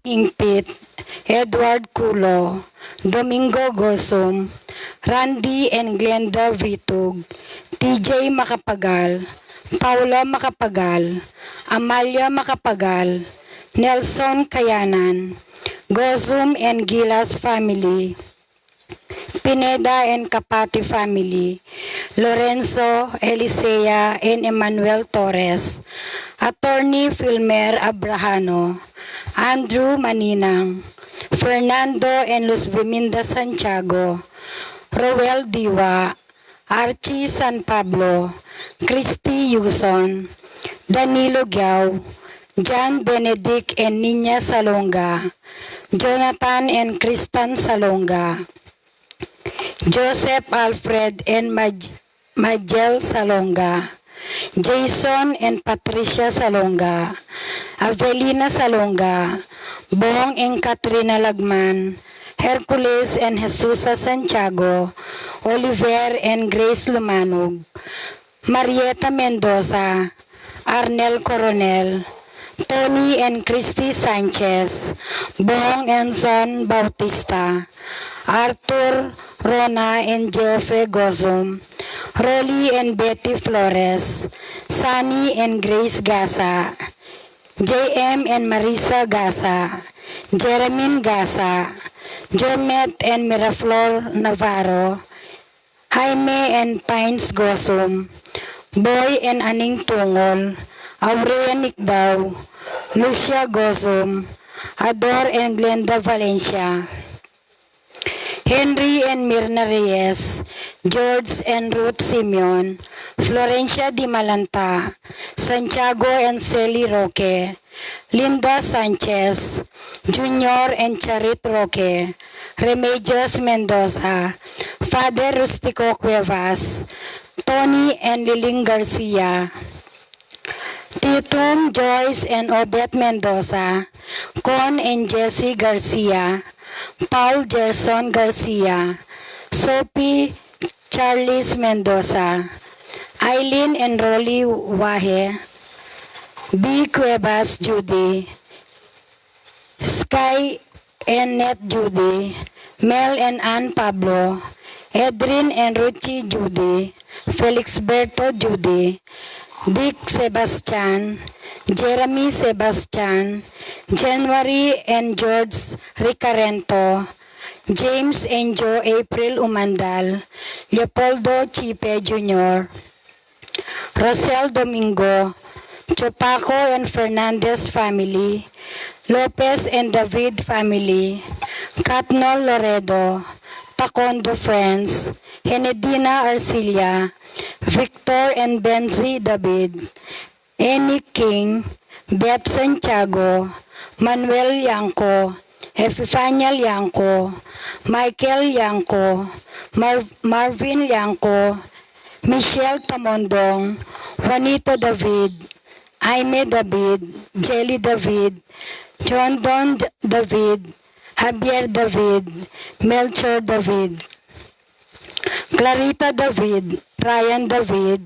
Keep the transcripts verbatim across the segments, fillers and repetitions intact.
Hingpit, Edward Culo, Domingo Gozum, Randy and Glenda Vitug, T J Macapagal, Paula Macapagal, Amalia Macapagal, Nelson Kayanan, Gozum and Gilas family, Pineda and Capati family, Lorenzo, Elisea, and Emmanuel Torres, Attorney Filmer Abrahano, Andrew Maninang, Fernando and Luz Biminda Santiago, Roel Diwa, Archie San Pablo, Christy Yuson, Danilo Giao, John Benedict and Nina Salonga, Jonathan and Kristan Salonga, Joseph Alfred and Maj- Majel Salonga, Jason and Patricia Salonga, Avelina Salonga, Bong and Katrina Lagman, Hercules and Jesusa Santiago, Oliver and Grace Lumanug, Marieta Mendoza, Arnel Coronel, Tony and Christy Sanchez, Bong and Son Bautista, Arthur, Rona and Geoffrey Gozum, Rolly and Betty Flores, Sunny and Grace Gasa, J M and Marisa Gasa, Jeremine Gasa, Jomet and Miraflor Navarro, Jaime and Pines Gozum, Boy and Aning Tungol, Aurea Nicdao, Lucia Gozum, Ador and Glenda Valencia, Henry and Mirna Reyes, George and Ruth Simeon, Florencia Di Malanta, Santiago and Sally Roque, Linda Sanchez, Junior and Charit Roque, Remedios Mendoza, Father Rustico Cuevas, Tony and Liling Garcia, Titum, Joyce and Obet Mendoza, Con and Jesse Garcia, Paul Gerson Garcia, Sophie Charles Mendoza, Eileen and Rolly Wahe, B Cuevas Judy, Sky and Net Judy, Mel and Ann Pablo, Edrin and Ruchi Judy, Felixberto Judy, Dick Sebastian, Jeremy Sebastian, January and George Ricarento, James and Joe April Umandal, Leopoldo Chipe Junior, Rosel Domingo, Chopaco and Fernandez family, Lopez and David family, Katnol Loredo, Tacondo friends, Henedina Arcilla, Victor and Benzi David, Annie King, Beth Santiago, Manuel Yanco, Epifania Yanco, Michael Yanco, Mar- Marvin Yanco, Michelle Tamondong, Juanito David, Aime David, Jelly David, John Don D- David, Javier David, Melchor David, Clarita David, Ryan David,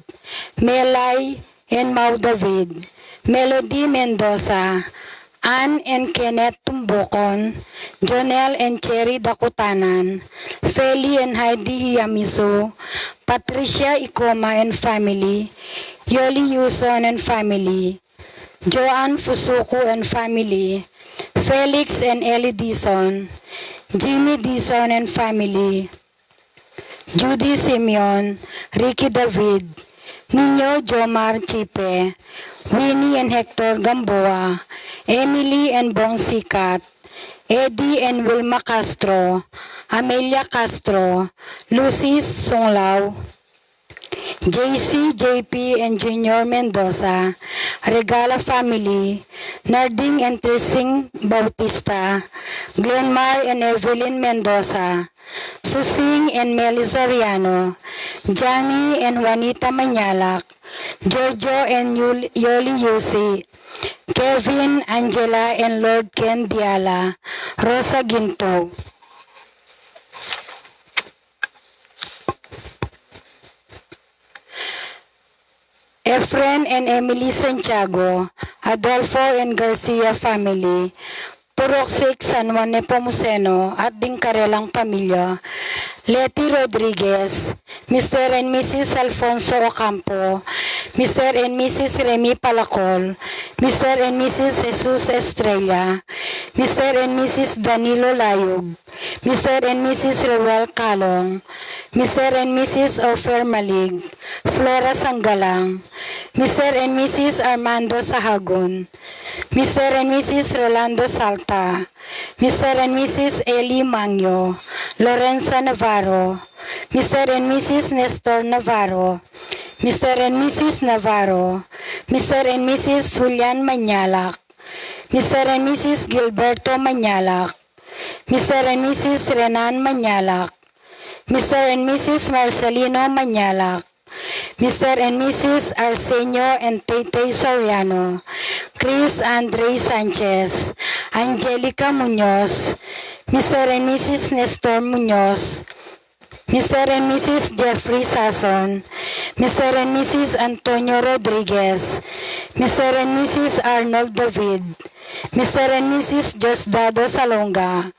Melay and Mau David, Melody Mendoza, Ann and Kenneth Tumbukon, Jonel and Cherry Dakutanan, Feli and Heidi Hiyamisu, Patricia Ikoma and family, Yoli Yuson and family, Joanne Fusuku and family, Felix and Ellie Dizon, Jimmy Dizon and family, Judy Simeon, Ricky David, Nino Jomar Chipe, Winnie and Hector Gamboa, Emily and Bong Sikat, Eddie and Wilma Castro, Amelia Castro, Lucy Sunglao, J C, J P and Junior Mendoza, Regala family, Narding and Tersing Bautista, Glenmar and Evelyn Mendoza, Susing and Meli Soriano, Johnny and Juanita Mañalac, Jojo and Yul- Yoli Yusi, Kevin, Angela and Lord Ken Diala, Rosa Ginto, Efren and Emily Santiago, Adolfo and Garcia family, Roxy San Juan Nepomuceno at ding karelang pamilya, Leti Rodriguez, Mister and Missus Alfonso Ocampo, Mister and Missus Remy Palacol, Mister and Missus Jesus Estrella, Mister and Missus Danilo Layug, Mister and Missus Roel Calong, Mister and Missus Ofer Malig, Flora Sanggalang, Mister and Missus Armando Sahagun, Mister and Missus Rolando Salta, Mister and Missus Eli Mangyo, Lorenza Navarro, Mister and Missus Nestor Navarro, Mister and Missus Navarro, Mister and Missus Julian Mañalak, Mister and Missus Gilberto Mañalak, Mister and Missus Renan Mañalak, Mister and Missus Marcelino Mañalak, Mister and Missus Arsenio and Taytay Soriano, Chris Andre Sanchez, Angelica Muñoz, Mister and Missus Nestor Muñoz, Mister and Missus Jeffrey Sason, Mister and Missus Antonio Rodriguez, Mister and Missus Arnold David, Mister and Missus Diosdado Salonga,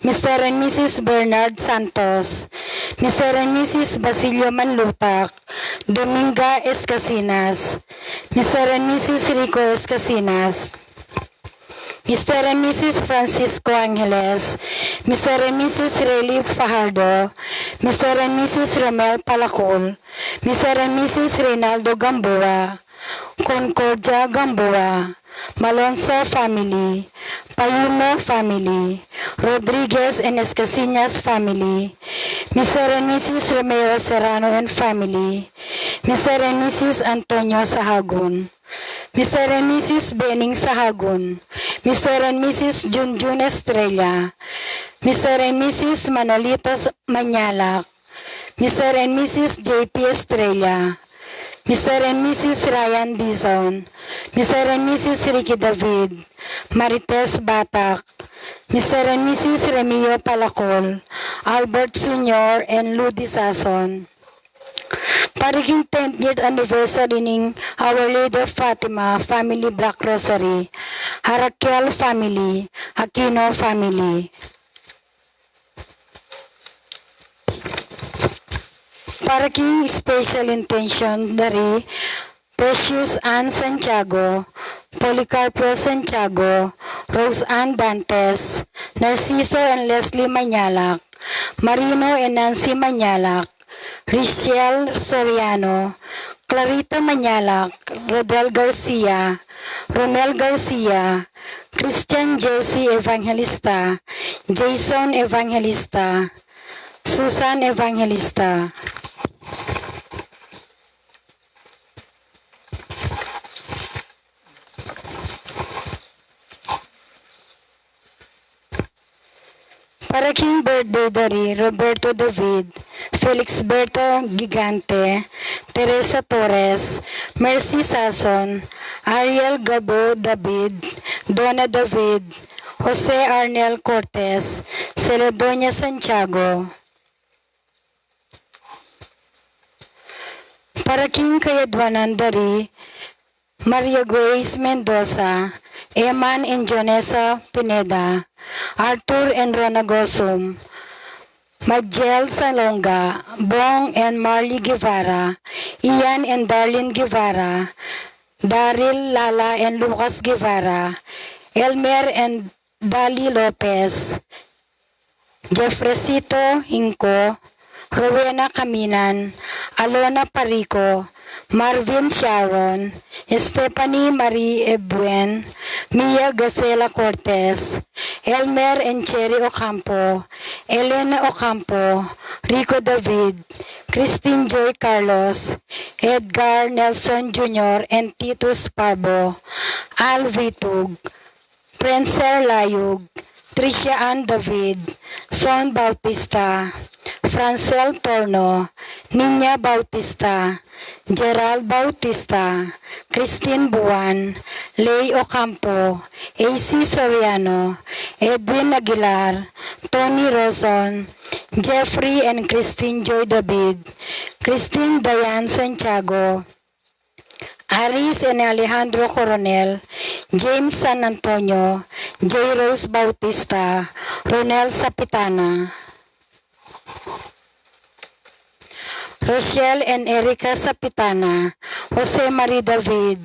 Mister and Missus Bernard Santos, Mister and Missus Basilio Manlutak, Dominga Escasinas, Mister and Missus Rico Escasinas, Mister and Missus Francisco Angeles, Mister and Missus Rayleigh Fajardo, Mister and Missus Romel Palacul, Mister and Missus Reynaldo Gamboa, Concordia Gamboa, Malonzo family, Payumo family, Rodriguez and Escasinas family, Mister and Missus Romero Serrano and family, Mister and Missus Antonio Sahagun, Mister and Missus Bening Sahagun, Mister and Missus Junjun Estrella, Mister and Missus Manolitos Mañalak, Mister and Missus J P Estrella, Mister and Missus Ryan Dizon, Mister and Missus Ricky David, Marites Batak, Mister and Missus Remio Palacol, Albert Senior and Ludi Sason. Para king tenth year anniversary ning Our Lady of Fatima family, Black Rosary, Araquel family, Aquino family. Para king special intention dari Precious Ann Santiago, Policarpio Santiago, Rose Ann Dantes, Narciso and Leslie Mañalak, Marino and Nancy Mañalak, Richelle Soriano, Clarita Mañalak, Rodel Garcia, Romel Garcia, Christian Jesse Evangelista, Jason Evangelista, Susan Evangelista. Para king birthday dari Roberto David, Felix Berto Gigante, Teresa Torres, Mercy Sason, Ariel Gabo David, Donna David, Jose Arnel Cortez, Celedonia Santiago. Para king kayadwanan dari Maria Grace Mendoza, Eman and Jonesa Pineda, Arthur and Rona Gosum, Majel Salonga, Bong and Marley Guevara, Ian and Darlene Guevara, Daryl, Lala and Lucas Guevara, Elmer and Dali Lopez, Jeffresito Hinco, Rowena Caminan, Alona Parico, Marvin Sharon, Stephanie Marie Ebuen, Mia Gacela Cortez, Elmer and Cherry Ocampo, Elena Ocampo, Rico David, Christine Joy Carlos, Edgar Nelson Junior and Titus Parbo, Al Vitug, Prenser Layug, Tricia Ann David, Son Bautista, Francel Torno, Nina Bautista, Gerald Bautista, Christine Buan, Lay Ocampo, A C Soriano, Edwin Aguilar, Tony Roson, Jeffrey and Christine Joy David, Christine Diane Santiago, Aris and Alejandro Coronel, James San Antonio, J Rose Bautista, Ronel Sapitana, Rochelle and Erica Sapitana, Jose Marie David,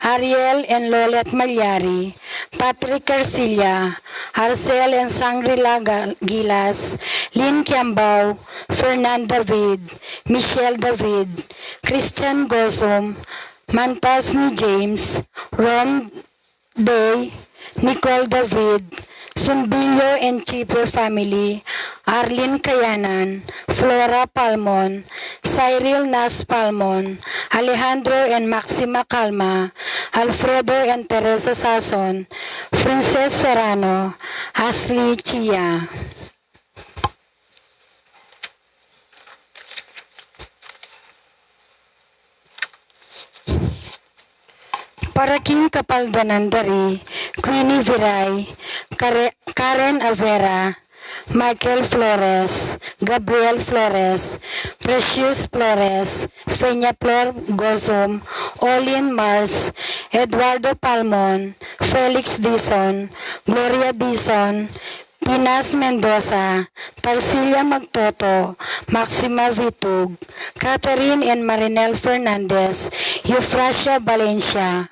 Ariel and Lolet Malyari, Patrick Ercilla, Arcel and Shangri-La Ga-, Gilas, Lynn Kiambao, Fernan David, Michelle David, Christian Gosum, Mantas ni James, Rom Day, Nicole David, Sumbillo and Chipe family, Arlene Kayanan, Flora Palmon, Cyril Nas Palmon, Alejandro and Maxima Calma, Alfredo and Teresa Sason, Princess Serrano, Ashley Chia. Para king kapaldanan da ri, Queenie Viray, Kare-, Karen Avera, Michael Flores, Gabriel Flores, Precious Flores, Peña Flor Gozum, Olin Mars, Eduardo Palmon, Felix Dizon, Gloria Dizon, Pinas Mendoza, Tarsilia Magtoto, Maxima Vitug, Catherine and Marinel Fernandez, Eufrasia Valencia,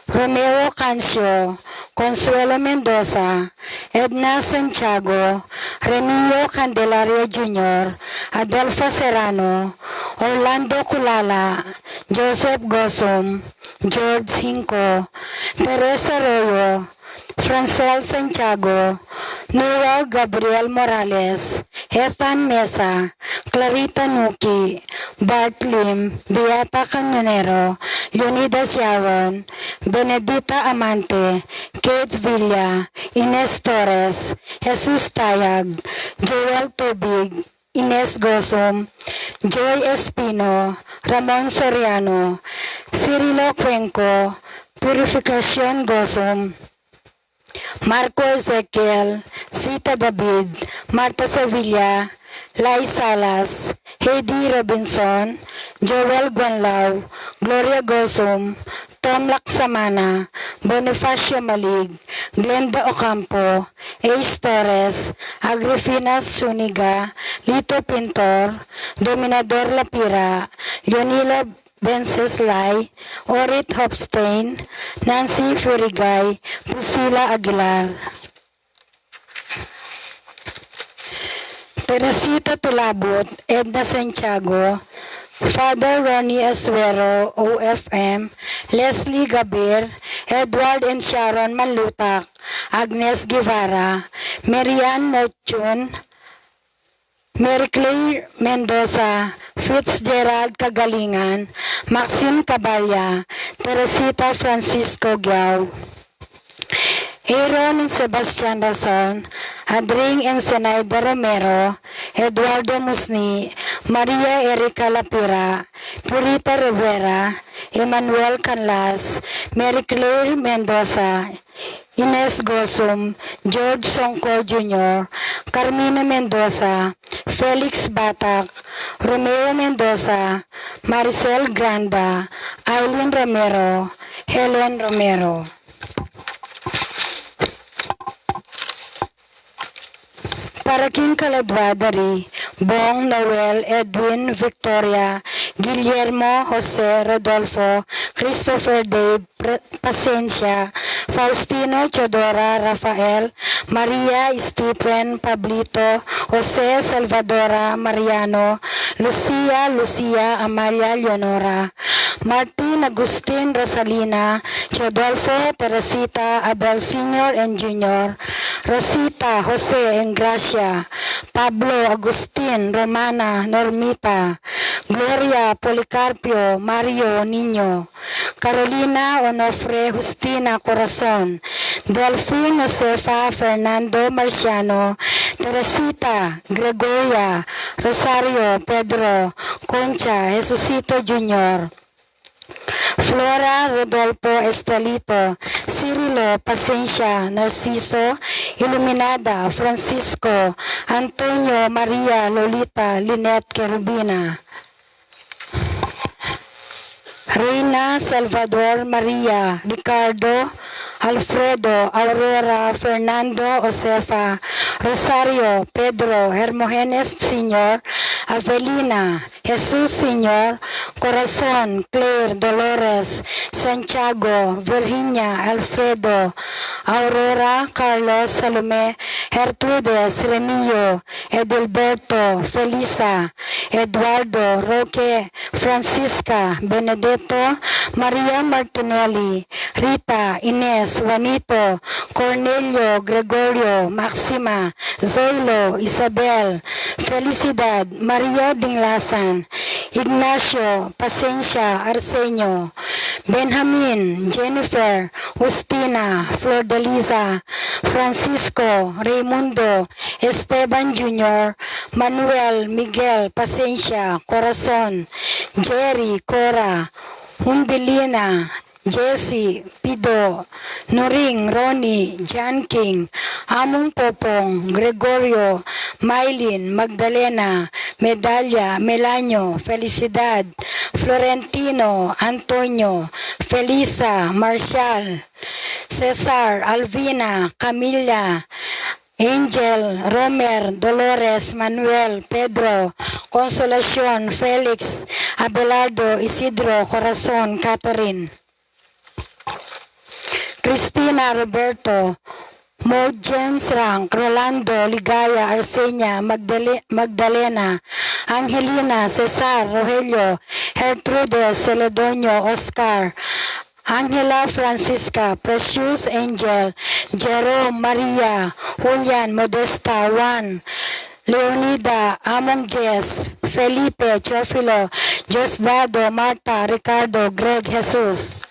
Romeo Cancio, Consuelo Mendoza, Edna Santiago, Remilio Candelaria Junior, Adelfa Serrano, Orlando Culala, Joseph Gosum, George Hinco, Teresa Arroyo, Francel Santiago, Noah Gabriel Morales, Ethan Mesa, Clarita Nuki, Bart Lim, Beata Canonero, Leonidas Yaron, Benedita Amante, Kate Villa, Ines Torres, Jesus Tayag, Joel Tubig, Ines Gosum, Joy Espino, Ramon Soriano, Cirilo Cuenco, Purificacion Gosum, Marco Ezequiel, Zita David, Marta Sevilla, Lai Salas, Heidi Robinson, Joel Guanlao, Gloria Gosum, Tom Laksamana, Bonifacio Malig, Glenda Ocampo, Ace Torres, Agrifina Zuniga, Lito Pintor, Dominador Lapira, Leonila Venceslay, Orit Hopstein, Nancy Furigay, Priscilla Aguilar, Teresita Tulabut, Edna Santiago, Father Ronnie Asuero, O F M, Leslie Gabir, Edward and Sharon Manlutak, Agnes Guevara, Marian Mochun, Mary Claire Mendoza, Fitzgerald Kagalingan, Maxine Caballa, Teresita Francisco Giao, Aaron and Sebastian Rason, Adring and Zenaida Romero, Eduardo Musni, Maria Erica Lapira, Purita Rivera, Emmanuel Canlas, Mary Claire Mendoza, Ines Gosum, George Songco Junior, Carmina Mendoza, Felix Batak, Romeo Mendoza, Maricel Granda, Aileen Romero, Helen Romero. Para king kaladwa da ri, Bong, Noel, Edwin, Victoria, Guillermo, Jose, Rodolfo, Christopher, Dave, Pre-, Pasencia, Faustino, Teodora, Rafael, Maria, Stephen, Pablito, Jose, Salvadora, Mariano, Lucia, Lucia, Amalia, Leonora, Martin, Agustin, Rosalina, Teodolfo, Teresita, Abel Senior and Junior, Rosita, Jose and Gracia, Pablo, Agustin, Romana, Normita, Gloria, Policarpio, Mario, Niño, Carolina, Onofre, Justina, Corazon, Delfin, Josefa, Fernando, Marciano, Teresita, Gregoria, Rosario, Pedro, Concha, Jesucito Junior, Flora, Rodolfo, Estelito, Cirilo, Pasencia, Narciso, Iluminada, Francisco, Antonio, Maria, Lolita, Lynette, Querubina, Reina, Salvador, Maria, Ricardo, Alfredo, Aurora, Fernando, Josefa, Rosario, Pedro, Hermogenes Senior, Avelina, Jesus Senior, Corazon, Claire, Dolores, Santiago, Virginia, Alfredo, Aurora, Carlos, Salome, Gertrudes, Remillo, Edilberto, Felisa, Eduardo, Roque, Francisca, Benedetto, Maria Martinelli, Rita, Ines, Juanito, Cornelio, Gregorio, Maxima, Zoilo, Isabel, Felicidad, Maria Dinglasan, Ignacio, Pasencia, Arsenio, Benjamin, Jennifer, Justina, Flordeliza, Francisco, Raimundo, Esteban Junior, Manuel, Miguel, Pasencia, Corazon, Jerry, Cora, Humbilina, Jesse, Pido, Nuring, Ronnie, John King, Among Popong, Gregorio, Mylene, Magdalena, Medalla, Melanio, Felicidad, Florentino, Antonio, Felisa, Marcial, Cesar, Alvina, Camilla, Angel, Romer, Dolores, Manuel, Pedro, Consolacion, Felix, Abelardo, Isidro, Corazon, Catherine, Cristina, Roberto, Maud, James, Rank, Rolando, Ligaya, Arsenia, Magdale-, Magdalena, Angelina, Cesar, Rogelio, Gertrude, Celedonio, Oscar, Angela, Francisca, Precious, Angel, Jerome, Maria, Julian, Modesta, Juan, Leonida, Among Jess, Felipe, Teofilo, Diosdado, Marta, Ricardo, Greg, Jesus,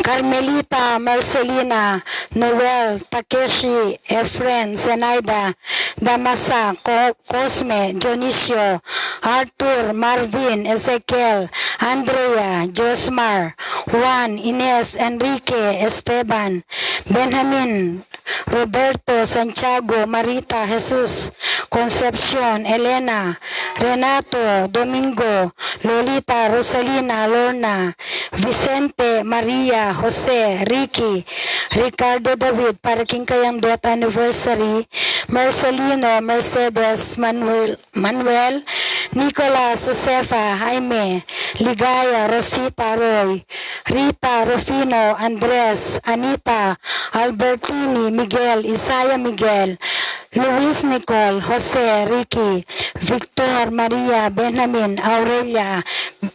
Carmelita, Marcelina, Noel, Takeshi, Efren, Zenaida, Damasa, Co-, Cosme, Dionisio, Arthur, Marvin, Ezekiel, Andrea, Josmar, Juan, Ines, Enrique, Esteban, Benjamin, Roberto, Santiago, Marita, Jesus, Concepcion, Elena, Renato, Domingo, Lolita, Rosalina, Lorna, Vicente, Maria, Jose, Ricky, Ricardo, David, para king kayang death anniversary, Marcelino, Mercedes, Manuel, Manuel, Nicolas, Josefa, Jaime, Ligaya, Rosita, Roy, Rita, Rufino, Andres, Anita, Albertini, Miguel, Isaiah, Miguel, Luis, Nicole, Jose, Ricky, Victor, Maria, Benjamin, Aurelia,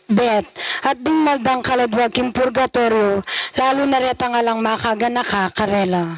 Beth, at ding maldang kaladwa king purgatoryo, lalu na retang alang makaganaka karela.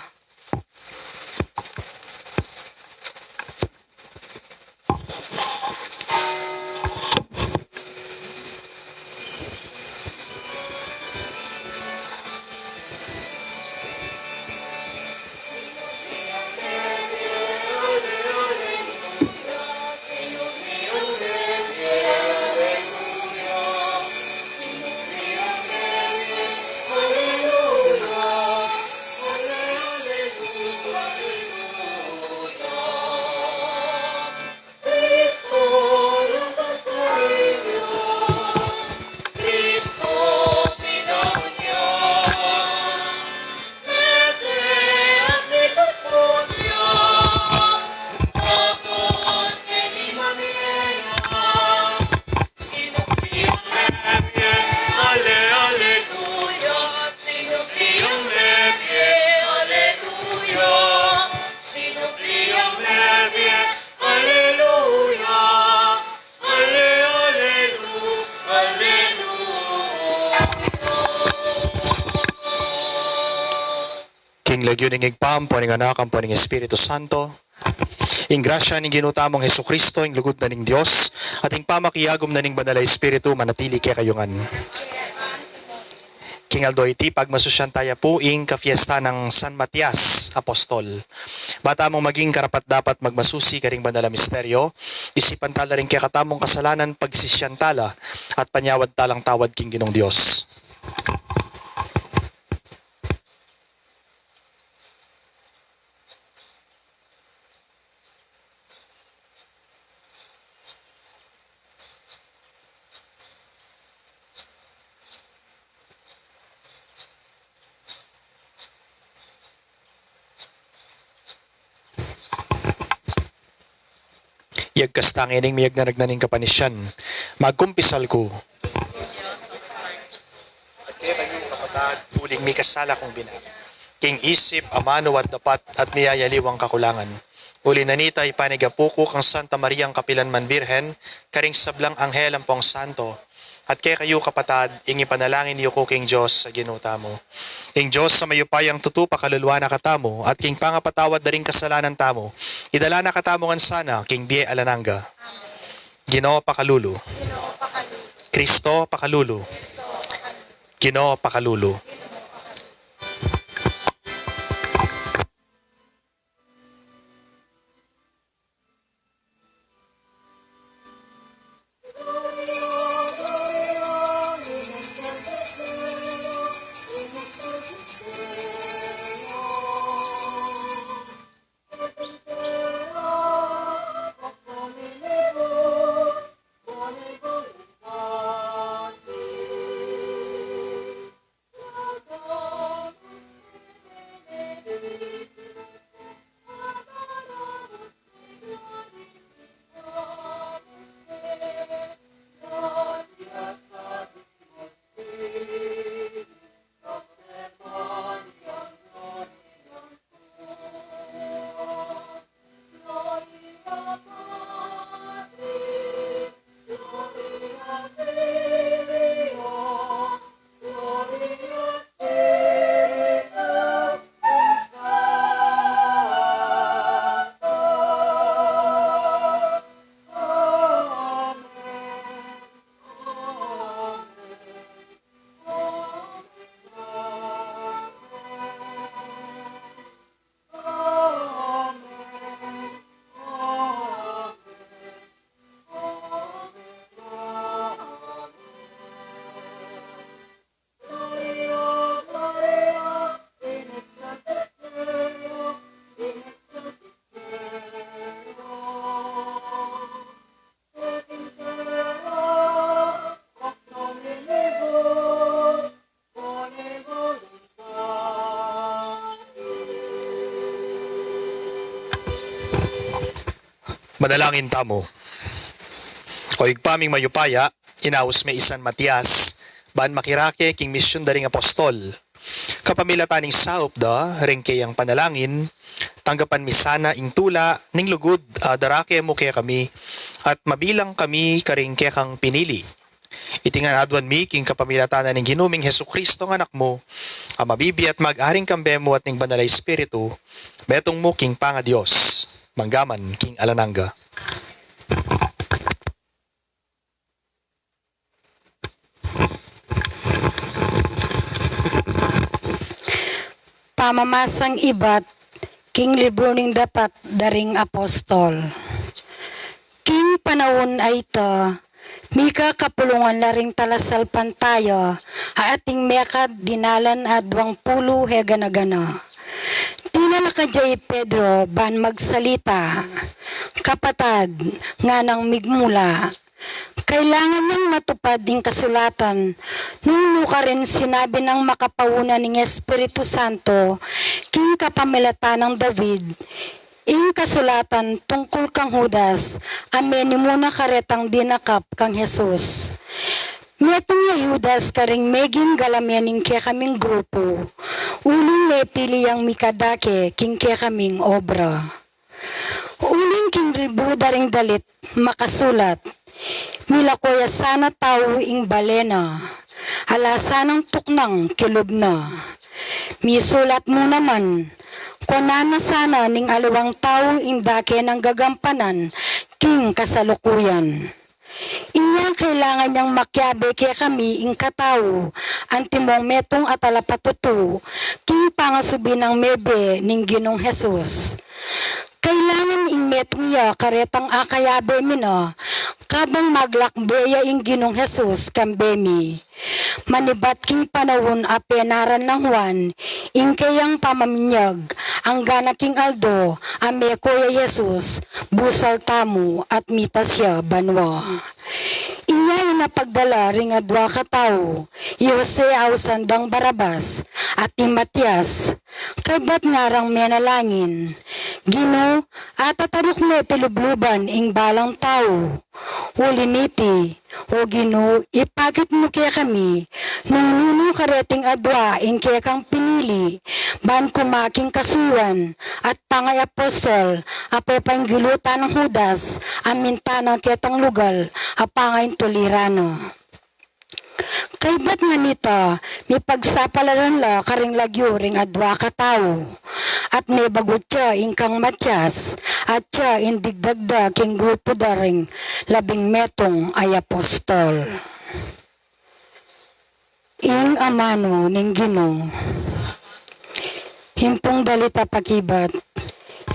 King lagyu ning Ibpa, ampo ning Anak, ampo ning Espiritu Santo. Ing grasya ning Ginu tamung Jesucristo, ing lugud na ning Dios, at ing pamakiagum na ning Banal a Espiritu, manatili kekayu ngan. King aldo iti, pagmasusyan taya pu ing kafiesta nang San Matias Apostol. Ba tamung maging karapat-dapat magmasusi karing banal a misteryo, isipan tala ring kekatamung kasalanan, pagsisian tala, at panyawad talang tawad king Ginung Dios. Yagkas ta ngening miyagnan-agnan ning kapanisian, magkumpisal ku. At kekayu, kapatad, uling mikasala kung binag king isip, amanu at dapat, at miyayaliwang kakulangan. Uli na nita, ipanigapu ku kang Santa Mariang kapilan man Birhen, karing sablang anghel ampong santo, at kekayu, kapatad, ing ipanalangin yu ku king Dios a Ginu tamu. Ing Dios a mayupayang tutu pakaluluan na katamu, at king pangapatawad da ring kasalanan tamu, idala na katamu ngan sana king bie alang angga. Ginu pakalulu. Kristo pakalulu. Ginu pakalulu. Manalangin tamu. O Ibpa ming mayupaya, inaus me i San Matias ban makirake king misyun da ring apostol. Kapamilatan ning saup da ring keyang panalangin, tanggapan mi sana ing tula ning lugud a darake mu kekami, at mabilang kami karing kekang pinili. Iti ngan aduan mi king kapamilatan ning Ginu ming Jesucristo a Anak mu, a mabibie at mag-ari kambe mu at ning Banal a Espiritu, metung mu king pangaDios, mangga man king alang angga. Pamamasang ibat king libru ning Dapat da ring Apostol. King panaun a ita, mika kapulungan la ring talasalpantaya a ating mekad dinalan a duang pulu e gana-gana. Tinalakad ya i Pedro ban magsalita, "Kapatad," nganang migmula, "kailangan nang matupad ing kasulatan nung nukarin sinabi nang makapauna ning Espiritu Santo king kapamilatan nang David, ing kasulatan tungkul kang Judas a menimuna karetang dinakap kang Jesus." Metung ya i Judas karing meging galame ning kekaming grupu, uling mepili yang mikadake king kekaming obra. Uling king libru da ring dalit makasulat, "Milako ya sana tau ing bale na, ala sanang tuknang kilub na." Misulat mu naman, "Kuanan na sana ning aliwang tau ing dake nang gagampanan king kasalukuyan." Inya kailangan yang makiabe kekami ing katau antimong metung a talapatutu king pangasubi nang mebie ning Ginung Jesus. Kailangan ing metung ya karetang akayabe mi na, kabang maglakbe ya ing Ginung Jesus kambe mi. Manibat king panaun a penaral nang Juan ing keyang pamaminyag, anggana king aldo a meko ya i Jesus, busal tamu at mitas ya banua. Inya ing pagdala ring adua katau, i Jose ausan dang Barabas, at i Matias. Kaybat ngarang menalangin, Ginu, atataruk me pilubluban ing balang tau. Uli niti, O Ginu, ipakit mu kekami, nung nunu kareting adua ing kekang pinili, ban kumaking kasuyuan, at pangaapostol, a pepainggulutan nang Judas, a minta na ketang lugal, a pangaintuliran na. Kaybat nganita, mipagsapalaran la karing lagyu ring adua katau. At mebagut ya ing kang Matias, at ya ing digdag da king grupu da ring labing metung a apostol. Ing amanu ning Ginu. Impung dalita pakibat.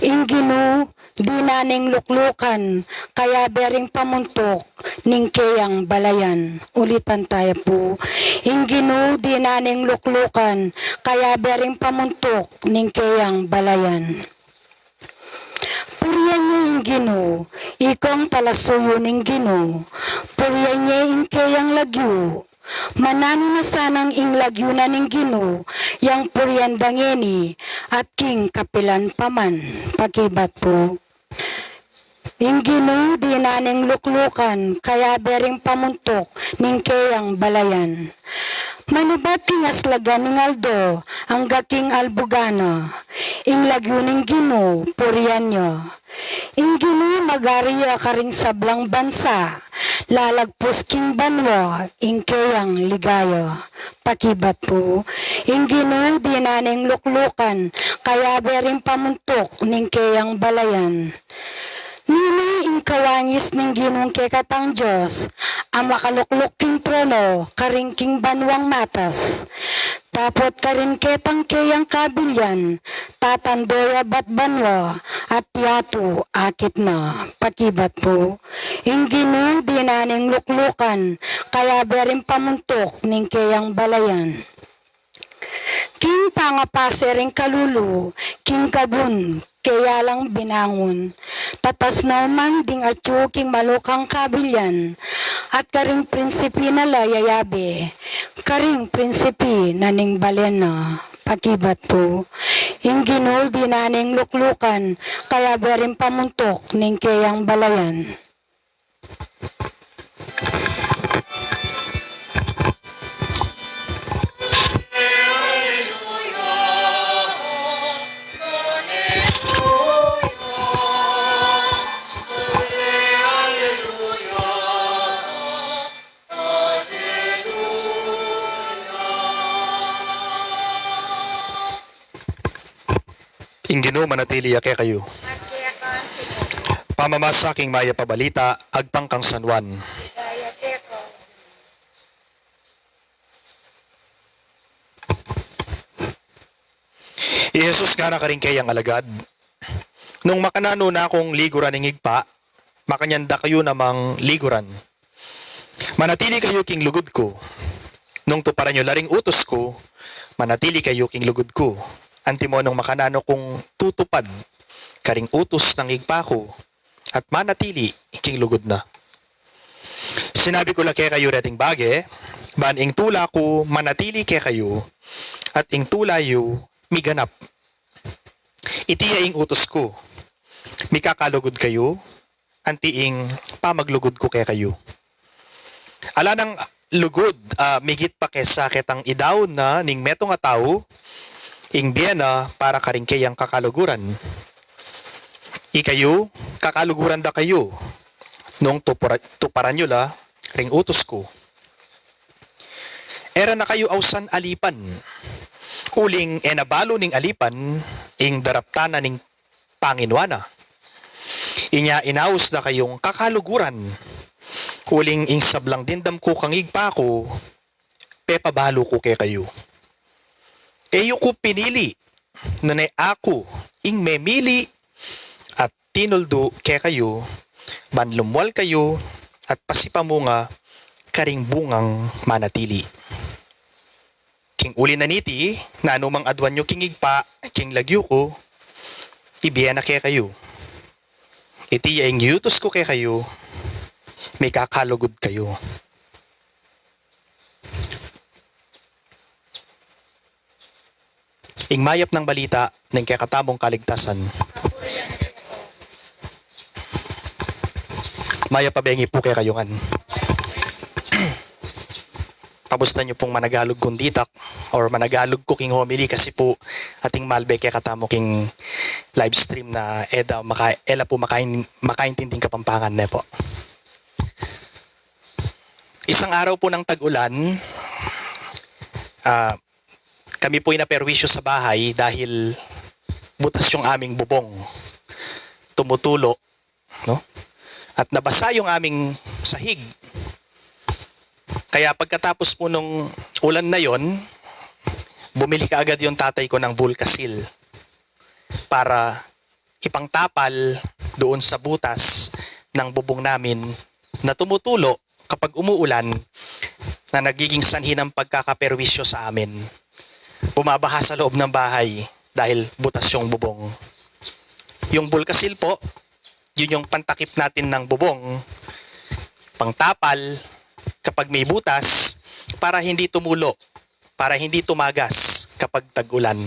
Ing Ginu, dinan ing luklukan, kayabe ring pamuntuk ning keyang balayan. Ulitan taya pu. Ing Ginu, dinan ing luklukan, kayabe ring pamuntuk ning keyang balayan. Purian ye ing Ginu, ikong talasuyu ning Ginu. Purian ye ing keyang lagyu. Mananu na sanang ing lagyu na ning Ginu, yang purian da ngeni, at king kapilan pa man. Pakibat pu. Ing Ginu, dinan ing luklukan, kayabe ring pamuntuk ning keyang balayan. Manibat king aslagan ning aldo, angga king albugan na, ing lagyu ning Ginu, purian ya. Ing Ginu, magari ya karing sablang bansa, lalagpus king banua ing keyang ligaya. Pakibat pu. Ing Ginu, dinan ing luklukan, kayabe ring pamuntuk ning keyang balayan. Ninu ing kawangis ning Ginung kekatang Dios, a makalukluk king trono, karin king banuang matas. Dapot karin ketang keyang kabilian, tatando ya ibat banua, at yatu akit na. Pakibat pu. Ing Ginu, dinan ing luklukan, kayabe ring pamuntuk ning keyang balayan. King pangapase ring kalulu, king kabun, keya lang binangun. Tatas na man ding atyu king malukang kabilian, at karing prinsipi na la yayabe, karing prinsipi na ning balen na. Pakibat pu. Ing Ginu, dinan ing luklukan, kayabe ring pamuntuk ning keyang balayan. Ing Ginu manatili ya kekayu. Pamamasa king mayap a balita agpang kang San Juan. I Jesus ngana karing keyang alagad, Nung makananu na kung liguran ning Ibpa, makanyan da kayu namang liguran. Manatili kayu king lugud ku. Nung tuparan yu la ring utus ku, manatili kayu king lugud ku. Antimo nung makananu kung tutupad karing utus ning Ibpa ku, at manatili king lugud na. Sinabi ku la kekayu reting bage, ban ing tula ku manatili kekayu, at ing tula yu miganap. Iti ya ing utus ku. Mikakalugud kayu, anti ing pamaglugud ku kekayu. Ala nang lugud, ah, migit pa kesa ketang idaun na ning metung a tau, ing bie na para karing keyang kakaluguran. Ikayu, kakaluguran da kayu, nung tupura-, tuparan yu la ring utus ku. E ra na kayu ausan alipan, uling e na balu ning alipan ing daraptan na ning panginua na. Inya inaus da kayung kakaluguran, uling ing sablang dimdam ku kang Ibpa ku, pepabalu ku kekayu. E yu ku pinili, nune aku ing memili at tinuldu kekayu, ban lumual kayu at pasipamunga karing bungang manatili. King uli na niti, nanu mang aduan yu king Ibpa, king lagyu ku, ibie na kekayu. Iti ya ing yutus ku kekayu, mikakalugud kayu. Ing mayap nang balita ning kekatamung kaligtasan. Mayap a bengi pu kekayu ngan. Pamustan yu pung managalug kung ditak or managalug ku king homily kasi pu ating malbe kekatamu king live stream na e da maka-, e la pu makain-, makaintinding Kapampangan ne pu. Isang araw pu ng tag-ulan, ah, kami pu'y naperwisyo sa bahay dahil butas yung aming bubong. Tumutulo, no? At nabasa yung aming sahig. Kaya pagkatapos po nung ulan na yon, bumili kaagad yung tatay ko ng Vulcasil para ipangtapal doon sa butas ng bubong namin na tumutulo kapag umuulan na nagiging sanhi ng pagkakaperwisyo sa amin. Bumabaha sa loob ng bahay dahil butas yung bubong. Yung Vulcasil po, yun yung pantakip natin ng bubong, pangtapal kapag may butas para hindi tumulo, para hindi tumagas kapag tag-ulan.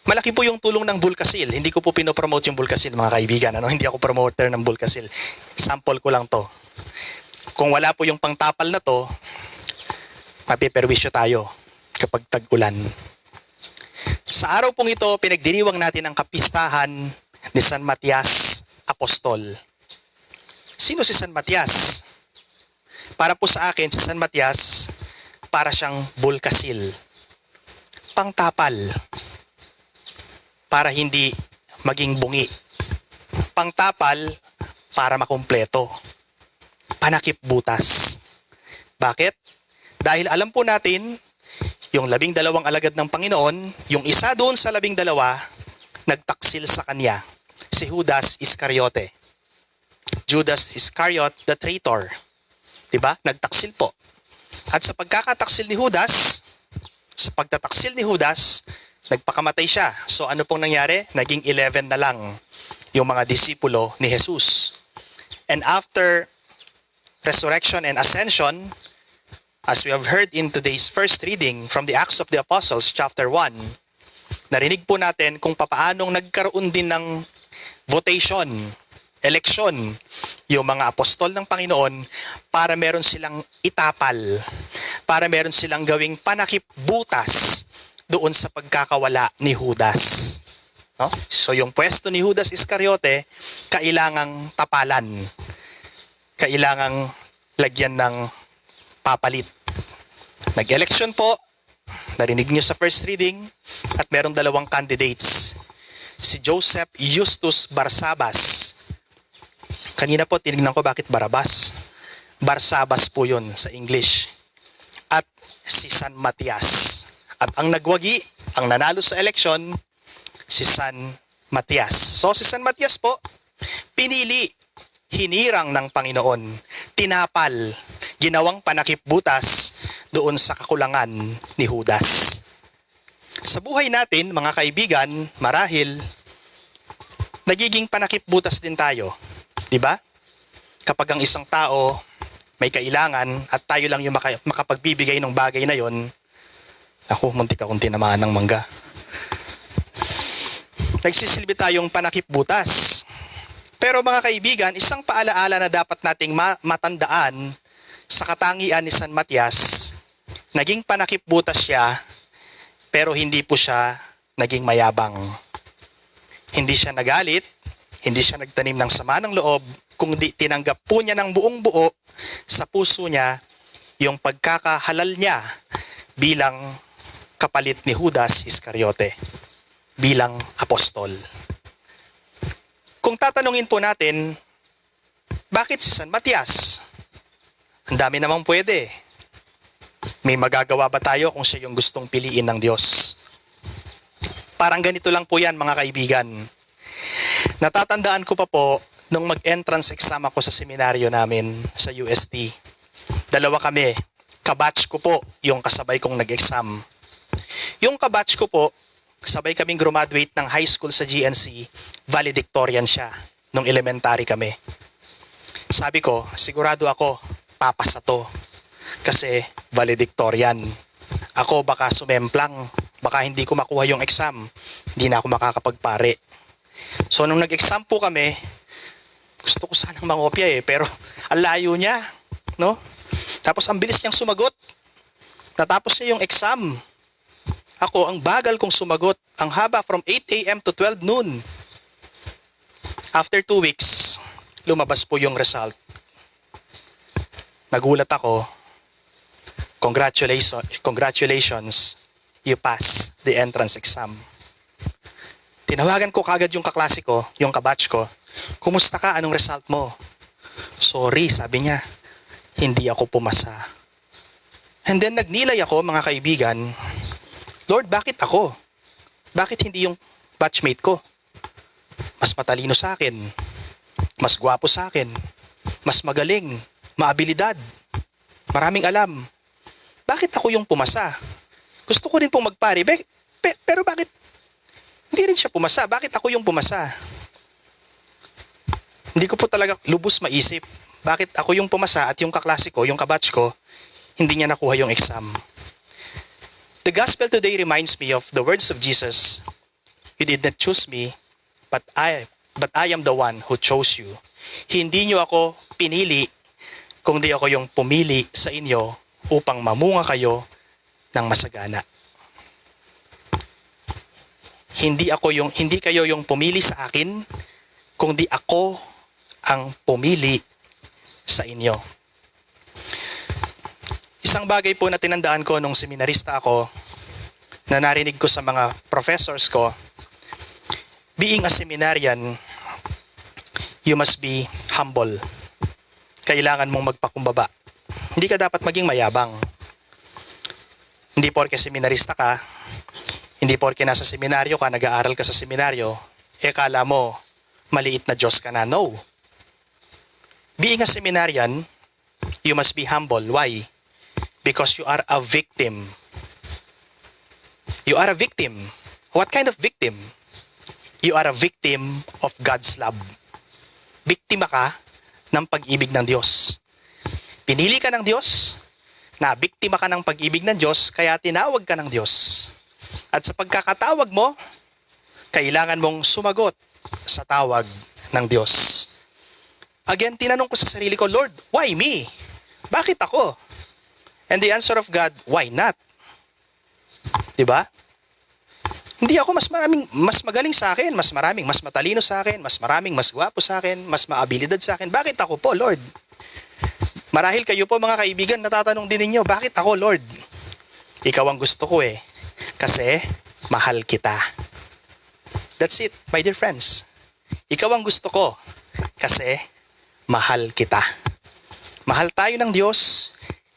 Malaki po yung tulong ng Vulcasil. Hindi ko po pinopromote yung Vulcasil, mga kaibigan. Ano? Hindi ako promoter ng Vulcasil. Sample ko lang to. Kung wala po yung pangtapal na to, mapiperwisyo tayo kapag tag-ulan. Sa araw pong ito, pinagdiriwang natin ang kapistahan ni San Matias Apostol. Sino si San Matias? Para po sa akin, si San Matias, para siyang Vulcasil. Pangtapal, para hindi maging bungi. Pangtapal, para makumpleto. Panakip butas. Bakit? Dahil alam po natin, yung labing dalawang alagad ng Panginoon, yung isa doon sa labing dalawa, nagtaksil sa kanya, si Judas Iscariote. Judas Iscariot, the traitor. Diba? Nagtaksil po. At sa pagkakataksil ni Judas, sa pagtataksil ni Judas, nagpakamatay siya. So ano pong nangyari? Naging eleven na lang yung mga disipulo ni Jesus. And after resurrection and ascension, as we have heard in today's first reading from the Acts of the Apostles, chapter one, narinig po natin kung papaanong nagkaroon din ng votation, eleksyon, yung mga apostol ng Panginoon para meron silang itapal, para meron silang gawing panakip butas doon sa pagkakawala ni Judas. No? So, yung pwesto ni Judas Iscariote, kailangang tapalan. Kailangang lagyan ng papalit. Nag-eleksyon po, narinig niyo sa first reading, at merong dalawang candidates. Si Joseph Justus Barsabas. Kanina po, tinignan ko bakit Barabas. Barsabas po yun sa English. At si San Matias. At ang nagwagi, ang nanalo sa eleksyon, si San Matias. So, si San Matias po, pinili, hinirang ng Panginoon, tinapal, ginawang panakip butas doon sa kakulangan ni Judas. Sa buhay natin, mga kaibigan, marahil, nagiging panakip butas din tayo. Di ba? Kapag ang isang tao may kailangan at tayo lang yung maka-, makapagbibigay ng bagay na yon, ako, muntik akong tinamaan ng mangga. Nagsisilbi tayong panakip butas. Pero mga kaibigan, isang paalaala na dapat nating ma-, matandaan sa katangian ni San Matias, naging panakip butas siya, pero hindi po siya naging mayabang. Hindi siya nagalit, hindi siya nagtanim ng sama ng loob, kundi tinanggap po niya ng buong buo sa puso niya yung pagkakahalal niya bilang kapalit ni Judas Iscariote, bilang apostol. Kung tatanungin po natin, bakit si San Matias? Ang dami namang pwede. May magagawa ba tayo kung siya yung gustong piliin ng Diyos? Parang ganito lang po yan, mga kaibigan. Natatandaan ko pa po, nung mag-entrance exam ako sa seminaryo namin sa U S T. Dalawa kami. Kabatch ko po yung kasabay kong nag-exam. Yung kabatch ko po, sabay kaming graduate ng high school sa G N C, valedictorian siya nung elementary kami. Sabi ko, "Sigurado ako, papasa 'to. Kasi valedictorian. Ako baka sumemplang, baka hindi ko makuha yung exam, hindi na ako makakapagpari." So, nung nag-exam po kami, gusto ko sanang mangopya eh, pero ang layo niya, no? Tapos ang bilis niyang sumagot. Natapos niya yung exam. Ako, ang bagal kong sumagot. Ang haba, from eight a m to twelve noon. After two weeks, lumabas po yung result. Nagulat ako. "Congratulations, congratulations, you pass the entrance exam." Tinawagan ko kagad yung kaklase ko, yung kabatch ko. "Kumusta ka? Anong result mo?" "Sorry," sabi niya, "hindi ako pumasa." And then nagnilay ako, mga kaibigan, "Lord, bakit ako? Bakit hindi yung batchmate ko? Mas matalino sa akin, mas gwapo sa akin, mas magaling, maabilidad, maraming alam. Bakit ako yung pumasa? Gusto ko rin pong magpari, be, pe, pero bakit hindi rin siya pumasa? Bakit ako yung pumasa?" Hindi ko po talaga lubos maisip bakit ako yung pumasa at yung kaklase ko, yung kabatch ko, hindi niya nakuha yung exam. The gospel today reminds me of the words of Jesus, "You did not choose me, but I, but I am the one who chose you." Hindi niyo ako pinili, kundi ako yung pumili sa inyo upang mamunga kayo ng masagana. Hindi ako yung, hindi kayo yung pumili sa akin, kundi ako ang pumili sa inyo. Isang bagay po na tinandaan ko nung seminarista ako, na narinig ko sa mga professors ko, "Being a seminarian, you must be humble." Kailangan mong magpakumbaba. Hindi ka dapat maging mayabang. Hindi porke seminarista ka, hindi porke nasa seminaryo ka, nag-aaral ka sa seminaryo, eh, kala mo, maliit na Diyos ka na. No. Being a seminarian, you must be humble. Why? Because you are a victim. You are a victim. What kind of victim? You are a victim of God's love. Biktima ka ng pag-ibig ng Diyos. Pinili ka ng Diyos, na biktima ka ng pag-ibig ng Diyos, kaya tinawag ka ng Diyos. At sa pagkakatawag mo, kailangan mong sumagot sa tawag ng Diyos. Again, tinanong ko sa sarili ko, "Lord, why me? Bakit ako?" And the answer of God, "Why not?" Di ba? Hindi ako mas maraming, mas magaling sa akin, mas maraming, mas matalino sa akin, mas maraming, mas gwapo sa akin, mas maabilidad sa akin. Bakit ako po, Lord? Marahil kayo po, mga kaibigan, natatanong din ninyo, "Bakit ako, Lord?" Ikaw ang gusto ko eh. Kasi mahal kita. That's it, my dear friends. Ikaw ang gusto ko kasi mahal kita. Mahal tayo ng Diyos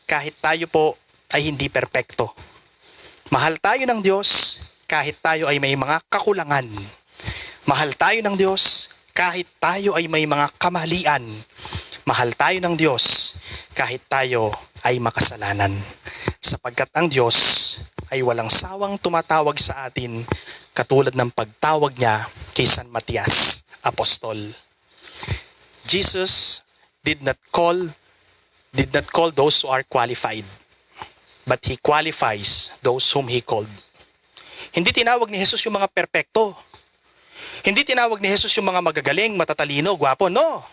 kahit tayo po ay hindi perpekto. Mahal tayo ng Diyos kahit tayo ay may mga kakulangan. Mahal tayo ng Diyos kahit tayo ay may mga kamalian. Mahal tayo ng Diyos kahit tayo ay makasalanan. Sapagkat ang Diyos ay walang sawang tumatawag sa atin katulad ng pagtawag niya kay San Matias, apostol. Jesus did not call did not call those who are qualified, but he qualifies those whom he called. Hindi tinawag ni Jesus yung mga perpekto. Hindi tinawag ni Jesus yung mga magagaling, matatalino, gwapo. No.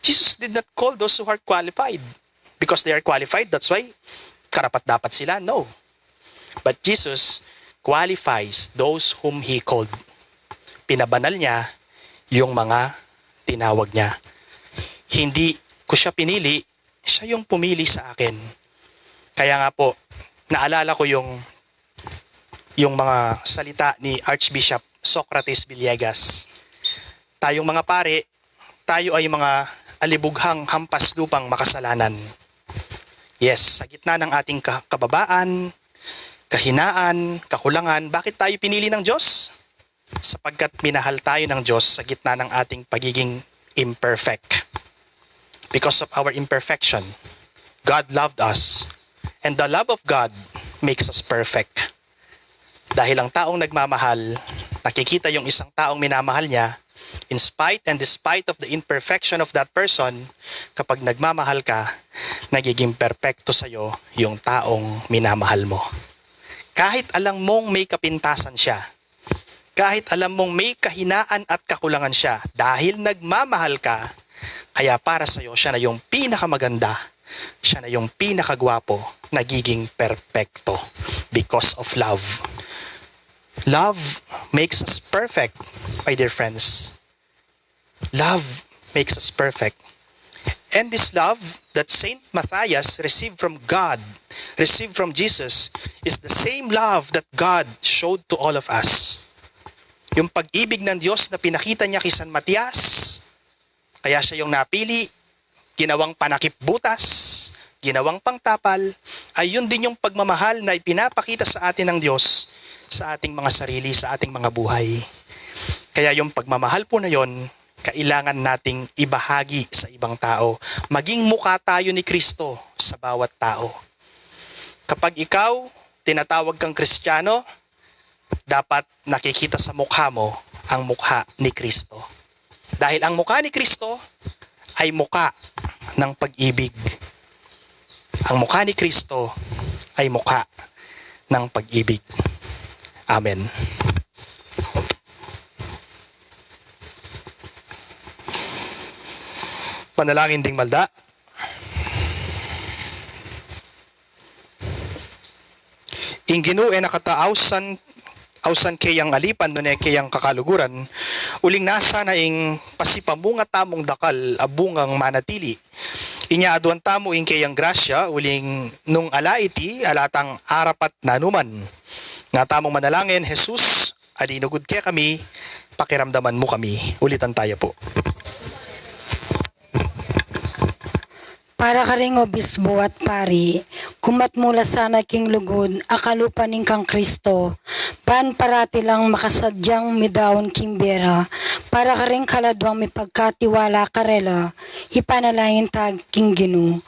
Jesus did not call those who are qualified. Because they are qualified, that's why karapat-dapat sila. No. But Jesus qualifies those whom He called. Pinabanal niya yung mga tinawag niya. Hindi ko siya pinili, siya yung pumili sa akin. Kaya nga po, naalala ko yung, yung mga salita ni Archbishop Socrates Villegas. Tayong mga pari, tayo ay mga alibughang hampas lupang makasalanan. Yes, sa gitna ng ating ka-, kababaan, kahinaan, kakulangan, bakit tayo pinili ng Diyos? Sapagkat minahal tayo ng Diyos sa gitna ng ating pagiging imperfect. Because of our imperfection, God loved us. And the love of God makes us perfect. Dahil ang taong nagmamahal, nakikita yung isang taong minamahal niya, In spite and despite of the imperfection of that person, kapag nagmamahal ka, nagiging perpekto sa'yo yung taong minamahal mo. Kahit alam mong may kapintasan siya, kahit alam mong may kahinaan at kakulangan siya, dahil nagmamahal ka, kaya para sa'yo, siya na yung pinakamaganda, siya na yung pinakagwapo, nagiging perpekto because of love. Love makes us perfect, my dear friends. Love makes us perfect. And this love that Saint Matthias received from God, received from Jesus, is the same love that God showed to all of us. Yung pag-ibig ng Diyos na pinakita niya kay San Matias, kaya siya yung napili, ginawang panakip-butas, ginawang pangtapal, ay yun din yung pagmamahal na ipinapakita sa atin ng Diyos sa ating mga sarili, sa ating mga buhay. Kaya yung pagmamahal po na yon, kailangan nating ibahagi sa ibang tao. Maging mukha tayo ni Kristo sa bawat tao. Kapag ikaw, tinatawag kang Kristiyano, dapat nakikita sa mukha mo ang mukha ni Kristo. Dahil ang mukha ni Kristo ay mukha ng pag-ibig. Ang mukha ni Kristo ay mukha ng pag-ibig. Amen. Panalangin ding malda. Ing Ginu e na kata ausan, ausan keyang alipan nune keyang kakaluguran, uling nasa na ing pasipamunga tamung dakal a bungang manatili. Inya aduan tamu ing keyang grasya, uling nung ala iti, ala tang arapat nanuman. Nga tamung manalangin, Jesus, alinugud kekami, pakiramdaman mu kami. Ulitan taya pu. Para karing obispo at pari, kumat mu la sana king lugud a kalupa ning kang Kristo, ban parati lang makasadyang midaun king bie ra, para karing kaladuang mipagkatiwala karela, ipanalangin ta king Ginu.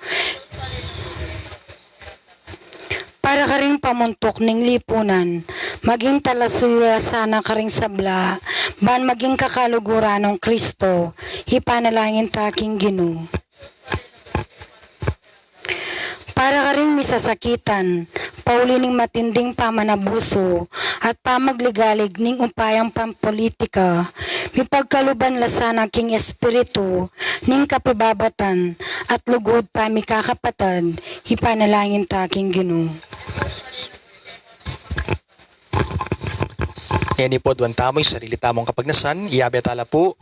Para karing pamuntuk ning lipunan, maging talasuyu la sana karing sabla, ban maging kakaluguran nong Kristo, ipanalangin ta king Ginu. Para karing misasakitan, pauli ning matinding pamanabusu at pamagligalig ning upayang pampulitika, mipagkaluban la sana king espiritu ning kapibabatan at lugud pamikakapatad, ipanalangin ta king Ginu. Ngeni pu, aduan tamu ing sarili tamung kapagnasan, iyabe ta la pu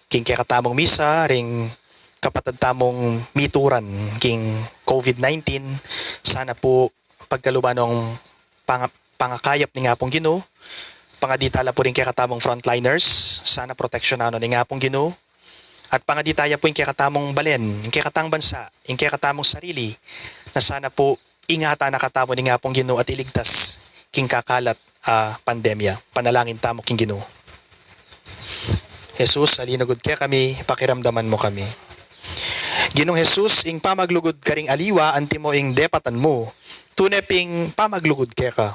king kekatamung misa ring kapatad tamung mituran king COVID nineteen. Sana pu pagkaluban nong panga-, pangakayap ning Apung Ginu. Pangadi ta la pu ring kekatamung frontliners, sana proteksyonan no ning Apung Ginu. At pangadi taya pu ing kekatamung balen, ing kekatang bansa, ing kekatamung sarili, na sana pu ingatan na katamu ning Apung Ginu at iligtas king kakalat a pandemya. Panalangin tamu king Ginu. Jesus, alinugud kekami, pakiramdaman mu kami. Ginung Jesus, ing pamaglugud karing aliwa, antimo ing depatan mu, tune ping pamaglugud keka.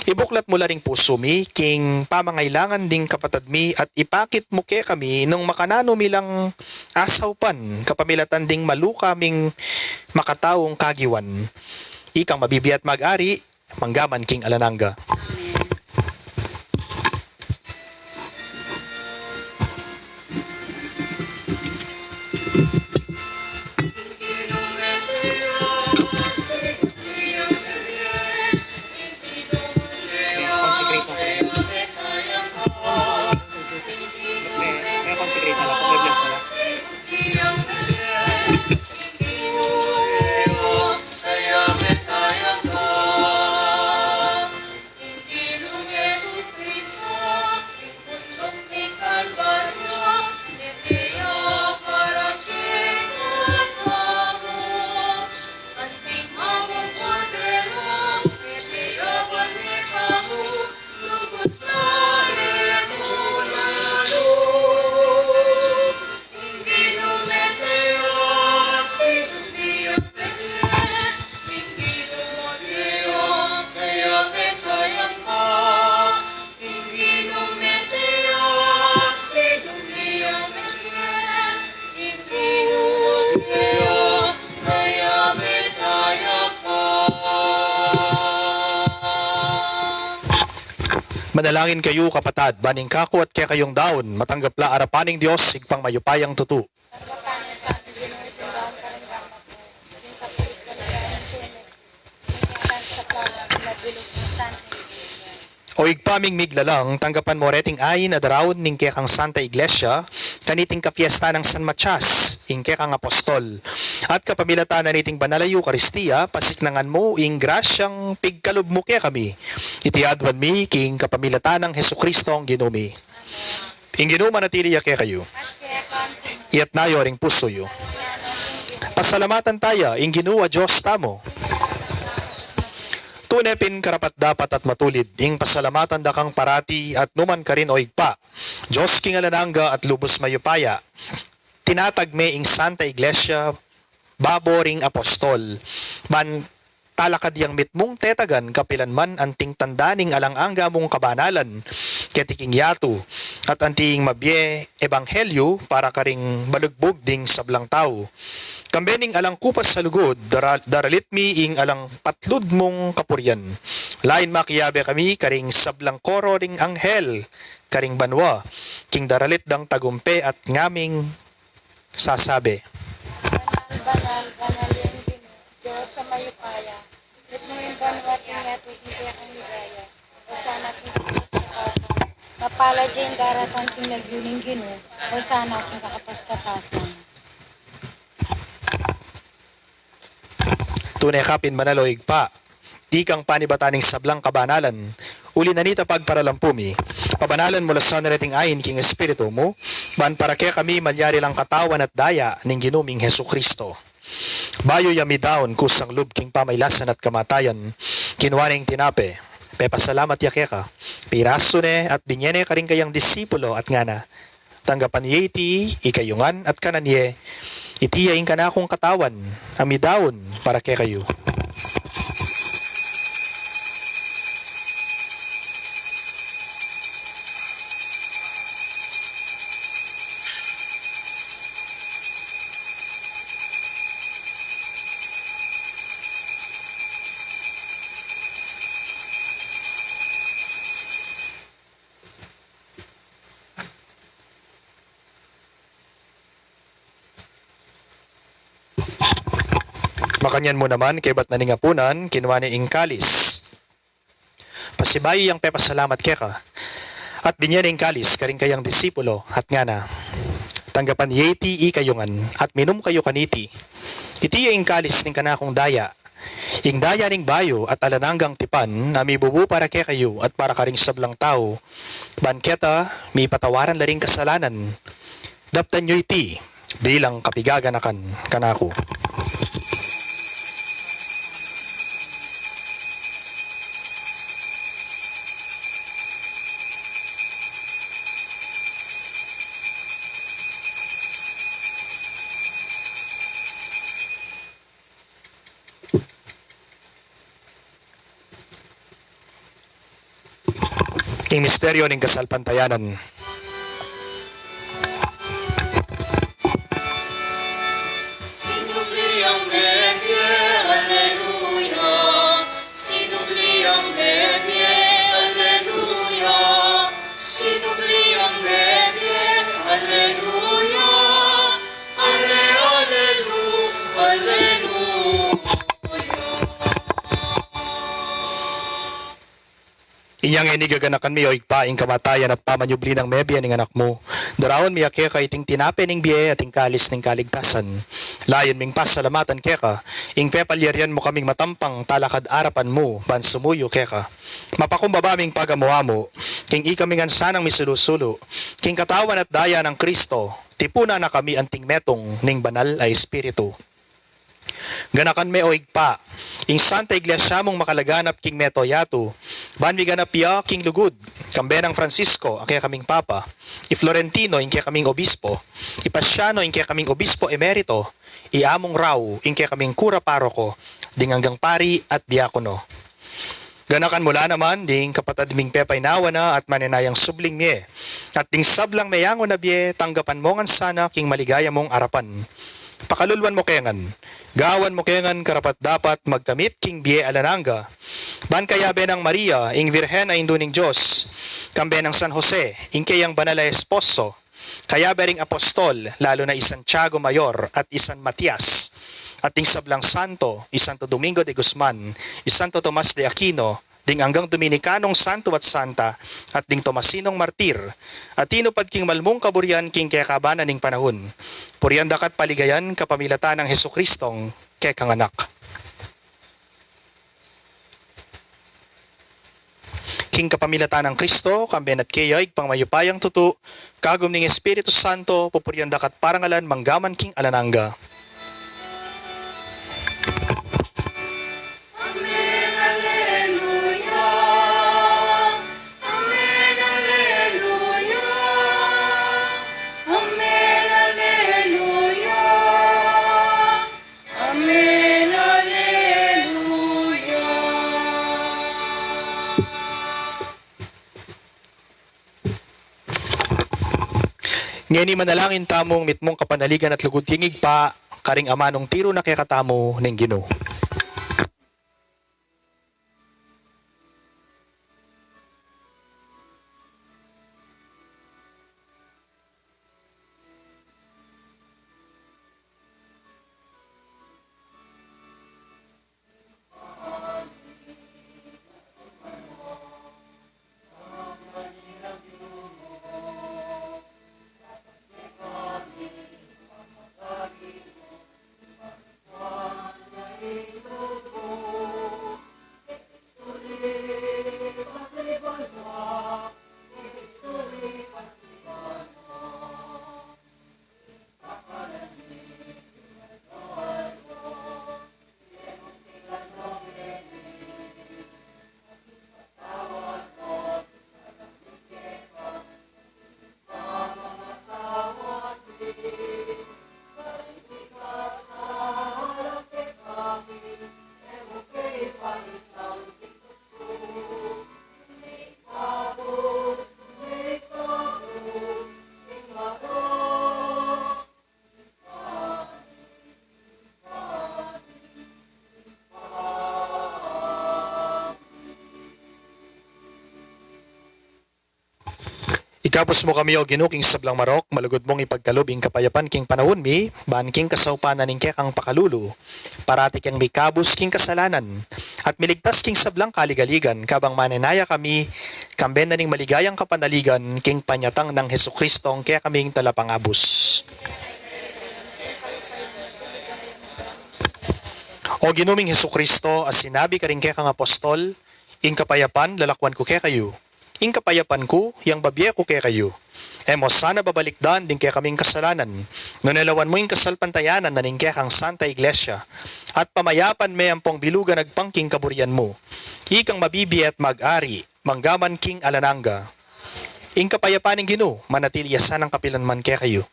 Ibuklat mu la ring pusu mi king pamangailangan ding kapatad mi at ipakit mu kekami nung makananu mi lang asaupan kapamilatan ding malu kaming makataung kagiwan. Ikang mabibie at mag-ari, mangga man king alang angga. May consecrate na po. May, may consecrate na lang po. May bless na lang. Manalangin kayu, kapatad, ban ing kaku at kekayung daun matanggap la arapan ning Dios, Ibpang mayupayang tutu. O Ibpa ming miglalang, tanggapan mu reting ain a daraun ning kekang Santa Iglesia, kaniting kapiestan nang San Matias, ing kekang apostol. At kapamilatan na niting banal a Eukaristia, pasiknangan mu ing grasyang pigkalub mu kekami. Iti aduan mi king kapamilatan nang Jesucristo a Ginu mi. Ing Ginu manatili ya kekayu. Iyatas yu ring pusu yu. Pasalamatan taya ing Ginu a Dios tamu. Tune pin karapat-dapat at matulid ing pasalamatan da kang parati at nukarin man, o Ibpa, Dios king alang angga at lubus mayupaya. Tinatag me ing Santa Iglesia babo ring apostol, ban talakad yang mitmung tetagan kapilan man anting tanda ning alang angga mung kabanalan keti king yatu, at anting mabie ebanghelyu para karing balugbug ding sablang tau. Kambe ning alang kupas a lugud, dara-, daralit mi ing alang patlud mung kapurian. Lain makiabe kami karing sablang koro ring anghel karing banua, king daralit dang tagumpe at ngaming sasabi. Banal, banal, banal yang Ginu, Dios a mayupaya. Mitmu ing banua at ing yatu king kekang ligaya. Hosana king kakapas-kapasan. Mapalad ya ing daratang king lagyu ning Ginu. Hosana king kakapas-kapasan. Tune ka pin banal, o Ibpa, ikang panibatan ning sablang kabanalan. Uli na nita pagparalampu mi, pabanalan mu la sana reting ain king Espiritu mu, ban para kekami malyari lang katawan at daya ning Ginu ming Jesucristo. Bayu ya midaun kusang lub king pamailasan at kamatayan, kinua ne ing tinape, pepasalamat ya keka, pirasu ne at binye ne karing kayang disipulo at ngana, tanggapan ye iti ikayu ngan at kanan ye, iti ya ing kanakung katawan a midaun para kekayu. Makanyan mu naman, kaybat na ning apunan, kinua ne ing kalis. Pasibayu yang pepasalamat keka, at binye ne ing kalis karing kayang disipulo, at ngana, tanggapan ye iti ikayu ngan, at minum kayu kaniti. Iti ya ing kalis ning kanakung daya, ing daya ning bayu at alang anggang tipan, a mibubu para kekayu at para karing sablang tau, ban keta mipatawaran la ring kasalanan. Daptan yu iti bilang kapigaganakan kanaku. Ing misteryo ning kasalpantayanan. Sinubli yang mebie, aleluya. Sinubli yang mebie, aleluya. Sinubli yang mebie, aleluya. Ale, alelu, aleluya. Inya ngeni gaganakan mi, o Ibpa, ing kamatayan at pamanyubli nang mebie ning Anak mu. Daraun mi keka iting tinape ning bie at ing kalis ning kaligtasan. Layun ming pasalamatan keka ing pepalyarian mu kaming matampang talakad arapan mu ban sumuyu keka. Mapakumbaba ming pagamu-amu king ikami ngan sanang misulu-sulu king katawan at daya nang Kristo, tipunan na kami anting metung ning Banal a Espiritu. Ganakan me, o Ibpa, ing Santa Iglesia mung makalaganap king mabilug a yatu, ban miganap ya king lugud, kambe nang Francisco a kekaming Papa, i Florentino ing kekaming Obispo, i Paciano ing kekaming Obispo Emerito, i Among Rau ing kekaming Kura Paroko, ding anggang pari at diakono. Ganakan mu la naman ding kapatad ming pepainawa na at manenayang subling mie, at ding sablang meyangu na bie, tanggapan mu ngan sana king maligaya mung arapan. pakaluluan mu ke ngan. Gawan mu ke ngan karapat-dapat magkamit king bie alang angga. Ban kayabe nang Maria, ing Virgen a Indu ning Dios, kambe nang San Jose, ing keyang banal a esposo, kayabe ring apostol, lalu na i Santiago Mayor at i San Matias, at ding sablang santo, i Santo Domingo de Guzman, i Santo Tomas de Aquino, ding anggang Dominikanong santo at santa, at ding Tomasinong martir, a tinupad king malmung kaburian king kekaban na ning panaun. Purian da ka at paligayan kapamilatan nang Jesucristong kekang Anak. King kapamilatan nang Kristo, kambe na at keya, Ibpang mayupayang tutu, kagum ning Espiritu Santo, pupurian da ka at parangalan manggaman king alang angga. Amen, aleluya. Amen, aleluya. Amen, aleluya. Amen, aleluya. Ngeni manalangin tamung mitmung kapanaligan at lugud king Ibpa, karing amanung tiru na kekatamu ning Ginu. Ikabus mu kami, O Ginu, king sablang marok, malugud mung ipagkalub ing kapayapan king panaun mi, ban king kasaupan na ning kekang pakalulu, parati keng mikabus king kasalanan, at miligtas king sablang kaligaligan, kabang manenaya kami, kambe na ning maligayang kapanaligan, king panyatang nang Jesucristong kekaming Talapangabus. O Ginu ming Jesucristo, a sinabi karing kekang apostol, Ing kapayapan lalakuan ku kekayu, ing kapayapan ku yang babie ku kekayu. E mo sana babalikdan ding kekaming kasalanan, nune lawan mu ing kasalpantayanan na ning kekang Santa Iglesia, at pamayapan me ampong bilugan agpang king kaburian mu. Ikang mabibie at mag-ari, manggaman king alang angga. Ing kapayapan ning Ginu, manatili ya sanang kapilan man kekayu.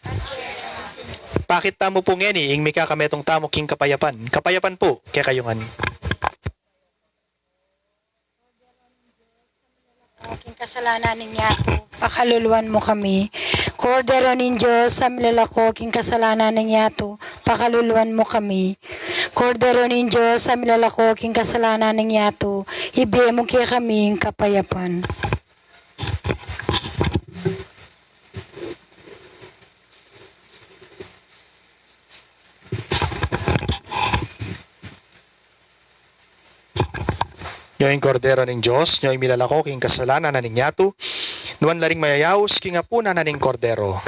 Pakit tamu pu ngeni ing mikakametung tamu king kapayapan. Kapayapan pu kekayu ngan. King kasalanan ning yatu, pakaluluan mu kami. Kordero ning Dios, a milalako king kasalanan ning yatu, pakaluluan mu kami. Kordero ning Dios, a milalako king kasalanan ning yatu, ibie mu kekami ing kapayapan. Nyo ing Kordero ning Dios, nyo ing milalako king kasalanan na ning yatu, nuan la ring mayayaus king apunan na ning Kordero.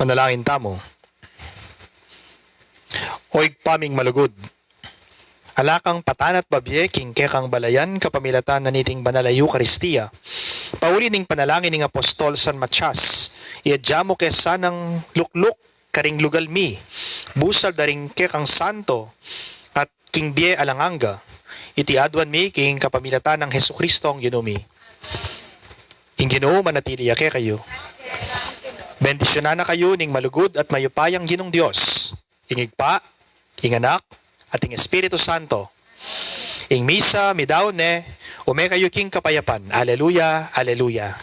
Manalangin tamu. O Ibpa ming malugud, ala kang patan at babie king kekang balayan kapamilatan na niting banal a Eukaristia. Pauli ning panalangin ning apostol San Matias, iadya mu ke sanang lukluk karing lugal mi, busal da ring kekang santo at king bie alang angga. Iti aduan mi king kapamilatan nang Jesucristong Ginu mi. Ing Ginu manatili ya kekayu. Bendisyunan na kayu ning malugud at mayupayang Ginung Dios, ing Ibpa, ing Anak, at ing Espiritu Santo. Ing misa midaun ne, ume kayu king kapayapan. Aleluya, aleluya.